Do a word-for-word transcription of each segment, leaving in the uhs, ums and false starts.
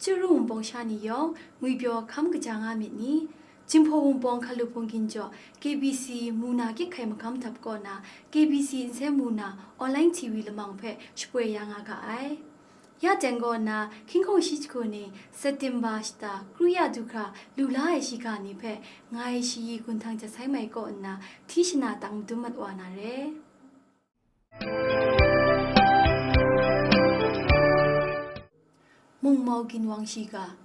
Chyaru Wunpawng sha ni yawng ngwipyaw hkam kaja nga myit ni? Jinghpaw Wunpawng hkalup hpung ginjaw K B C mu na kyit hkai magam dap kaw na, K B C nsen mu na online T V lamang hpe shapoi ya nga ga ai. Ya teng kaw na, hkying hkawng shi jahku ning September shata kru ya du hkra lu la ai shiga ni hpe ngai Shayi Gun Htang Jat Sai Mai kaw nna hti shana tang madum mat wa na re. Mungmau Ginwang shiga.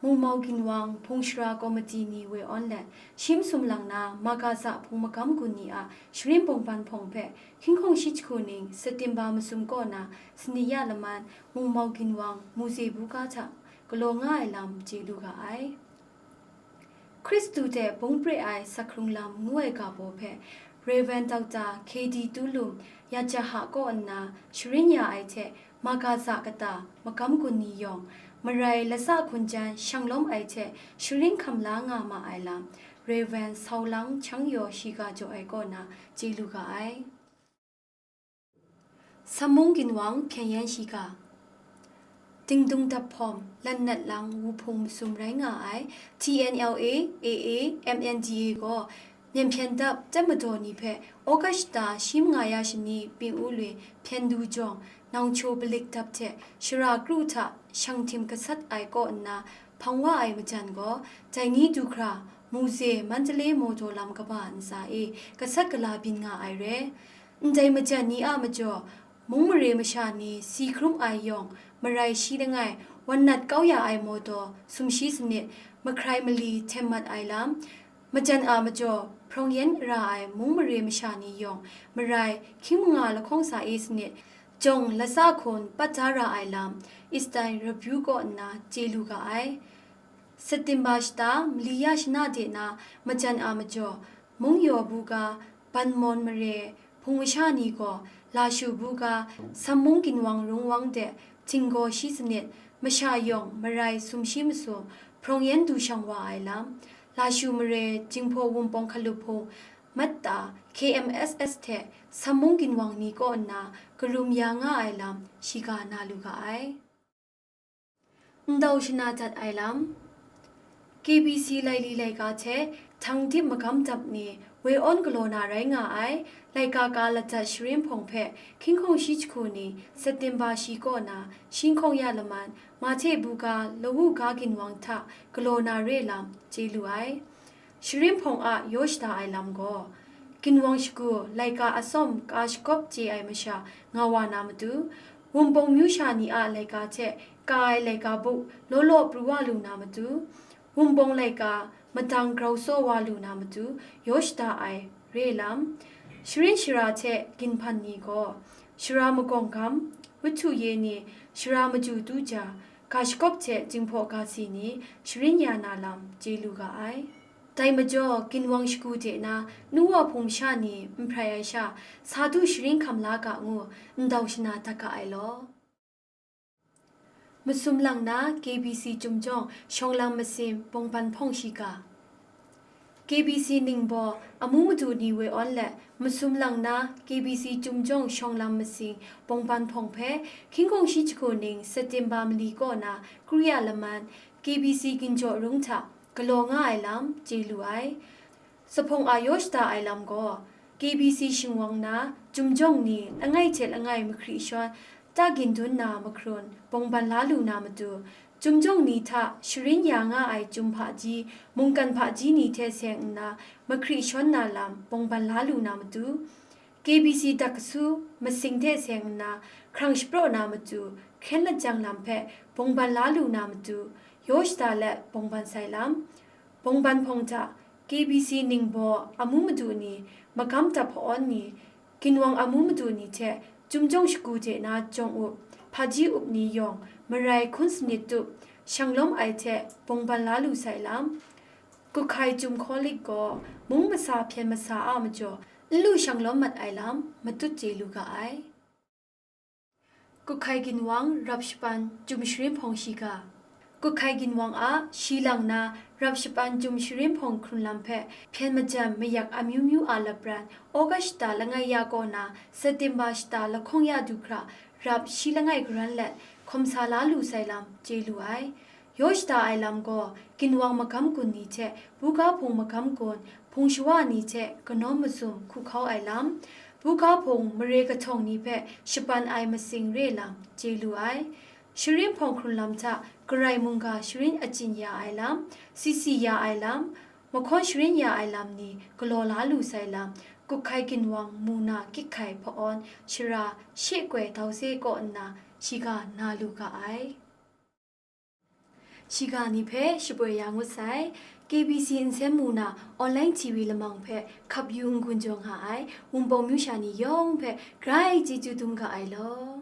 Mungmau Ginwang Hpung Shara Komiti ni woi awn let, shi masum lang na Makaza hpung magam gun ni a sharin bawngban hpawng hpe hkying hkawng shi jahku ning September masum kaw na sanit ya laman Mungmau Ginwang Muze buga hta galaw nga ai lam chye lu ga ai. Hkristu hte bung pre ai Sakhkrung Lam ngu ai ga baw hpe Rev. Doctor K D Tulum Yajaha kaw nna sharin ya ai hte, Makaza kata magam gun ni yawng, marai latsa hkun jan shang lawm ai hte sharin hkam la nga ma ai lam, Rev. Saulang Chang Yaw shiga jaw ai kaw na chye lu ga ai. Sammung Ginwang Hpyen Yan shiga. Dingdung Daphawm Lan Nat Lang Wuhpung masum rai nga ai T N L A, A A, M N D A gaw Myen Hpyen Dap Tep Madaw ni hpe August shata shi manga ya shani Ping U Lwi Hpyen Du Jawng Nang Cho Palik Dap hte Shara Kru hta shang htim gasat ai kaw nna hpang wa ai majan gaw, dai ni du hkra Muze Mandalay Mawdaw Lam kaba ntsa e gasat gala byin nga ai re. Ndai majan ni a majaw, mung mare masha ni si hkrum ai yawng, marai shi langai, wan nat kau ya ai mawdaw sumshi sanit, mahkrai mali hten mat ai lam, majan a majaw, hprawng yan ra ai mung mare masha ni yawng, marai hkying manga lahkawng sa e sanit, jawng latsa hkun pat da ra ai lam, Eastern Review kaw nna chye lu ga ai. September shata mali ya shana de na majan a majaw, Mung Yaw buga, Ban Mawn Mare, hpung masha ni gaw, Lashu buga, Sammung Ginwang Rungwang de, Htinggaw shi sanit, masha yawng marai sumshi masum, hprawng yan du shang wa ai lam, Lashu Mare, Jinghpaw Wunpawng hkalup hpung, Matta, K M S S hte Sammung Ginwang ni kaw nna karum ya nga ai lam, shiga na lu ga ai. Ndau shana dat ai lam. K B C laili laika hte Htang Dip magam dap ni woi awn galaw na rai nga ai, laika ka ladat sharin hpawng hpe hkying hkawng shi jahku ni September shi kaw na shi hkawng ya laman, Mahte buga Lawu ga Ginwang hta galaw na re lam chye lu ai. Sharin hpawng a yaw shada ai lam gaw, ginwang shagu laika atsawm ka shagawp chye ai masha nga wa na matu, Wunpawng myu sha ni a laika hte ka ai laika buk law law pru wa lu na matu, Wunpawng laika madang grau tsaw wa lu na matu, yaw shada ai re lam, sharin shara hte ginhpan ni gaw, shara magawng gam, wut htu ye ni, shara maju tu ja, ga shagawp hte Jinghpaw ga si ni sharin ya na lam chye lu ga ai. Dai majaw, ginwang shagu de na nu wa hpung masha ni n hprai ai sha, sa du sharin hkam la ga ngu ndau shana dat ga ai law. Masum lang na K B C Chyum Jawng Shawng Lam Masin Bawngban Hpawng shiga. K B C ningbaw amu madu ni woi awn let, masum lang na K B C Chyum Jawng Shawng Lam Masin Bawngban Hpawng hpe hkying hkawng shi jahku ning September mali kaw na kru ya laman, K B C Ginjaw Rung hta galaw nga ai lam chye lu ai. Zuphpawng a yaw shada ai lam gaw, K B C shingwang na Chyum Jawng ni langai hte langai mahkri shawn ta gin dun na mahkrun bawngban la lu na matu, Chyum Jawng ni hta sharin ya nga ai Chyum hpaji, mungkan hpaji ni hte seng nna mahkri shawn na lam bawngban la lu na matu, K B C dak kasu masing hte seng nna hkrang shapraw na matu, hkyen lajang lam hpe bawngban la lu na matu, yaw shada let bawngban sai lam, Bawngban Hpawng hta K B C ningbaw amu madu ni, magam dap hpa-awn ni, ginwang amu madu ni hte Chyum Jawng shagu de na jawng up, hpaji up ni yawng marai hkun sanit tup, shang lawm ai hte bawngban la lu sai lam, Kuhkhai Chyum Hkawlik gaw mung masa hpyen masa a majaw n lu shang lawm mat ai lam matut chye lu ga ai. Kuhkhai Ginwang Rap Shapan Chyum Sharin Hpawng shiga. Kuhkhai Ginwang a shi lang na Rap Shapan Chyum Sharin Hpawng hkrun lam hpe hpyen majan mayak amyu myu a lapran, August shata langai ya kaw na September shata lahkawng ya du hkra rap shi langai karan let hkawm sa la lu sai lam chye lu ai. Yaw shada ai lam gaw, ginwang magam gun ni hte buga hpung magam gun, hpung shawa ni hte kanawn mazum hku hkau ai lam, buga hpung mare kahtawng ni hpe shapan ai masing re lam chye lu ai. Sharin hpawng hkrun lam hta, Karai mungga sharin achyin ya ai lam, sisi ya ai lam, mahkawn sharin ya ai lam ni galaw la lu sai lam, Kuhkai ginwang mu na kyik hkai hpa-awn shara she koi dau se kaw nna shiga na lu ga ai. Shiga ni hpe shapoi ya ngut sai. K B C nsen mu na online T V lamang hpe hkap yu n-gun jaw nga ai Wunpawng myu sha ni yawng hpe grai chyeju dum ga ai law.